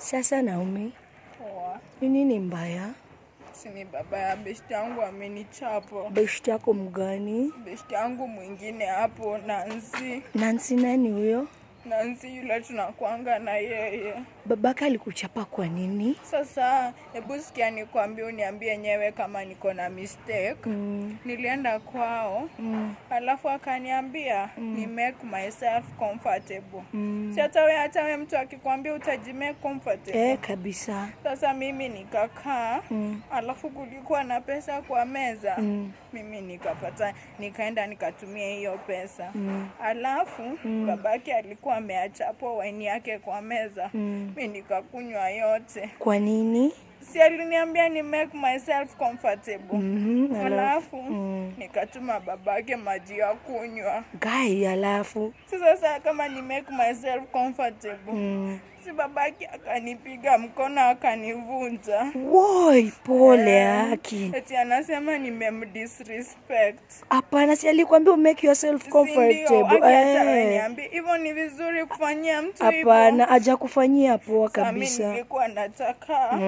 Sasa Naomi, Poa. Ni nini mbaya? Si ni baba ya beshte yangu amenichapa. Beshte yako mgani? Beshte yangu mwingine hapo Nancy. Nancy nani huyo? Nancy yule tunakuanga na yeye. Babaka alikuchapa kwa nini? Sasa hebu sikia nikwambie, uniambie yenyewe kama niko na mistake. Nilienda kwao, alafu akaniambia ni make myself comfortable. Si hata we mtu akikwambia utajimake comfortable. Eh, kabisa. Sasa mimi nikakaa, alafu kulikuwa na pesa kwa meza. Mimi nikapata, nikaenda nikatumia hiyo pesa. Alafu babake alikuwa ameacha hapo waini yake kwa meza. Mi nikakunywa yote. Kwa nini? Si aliniambia ni make myself comfortable. Alafu Alafu nikatuma babake maji ya kunywa. Gai, alafu Sasa kama ni make myself comfortable, si babake akanipiga mkono akanivunja. Woi, pole haki. Eti anasema nimemdisrespect. Hapana, si alikwambia make yourself Si ndio? comfortable. Aki hata Eh. niambie hivyo ni vizuri kufanyia mtu hivyo? Hapana, hajakufanyia poa Sasa mi kabisa. nilikuwa nataka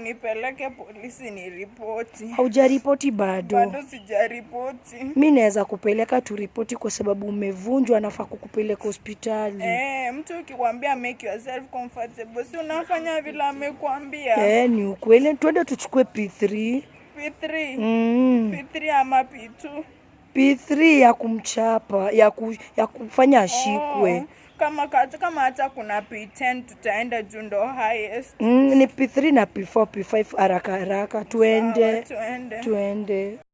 nipeleke polisi niripoti. Haujaripoti bado? Bado sijaripoti. Mi naweza kupeleka turipoti kwa sababu umevunjwa, nafaa kukupeleka hospitali. Eh, mtu ukikwambia make yourself comfortable, si unafanya vile amekwambia? Eh, ni ukweli. Twende tuchukue P3. P3? Mm. P3 ama P2? P3 ya kumchapa, ya kufanya ashikwe. Oh, kama hata kuna P10 tutaenda juu ndo highest. Ni P3 na P4, P5 haraka haraka. Tuende. Sawa, tuende. Tuende.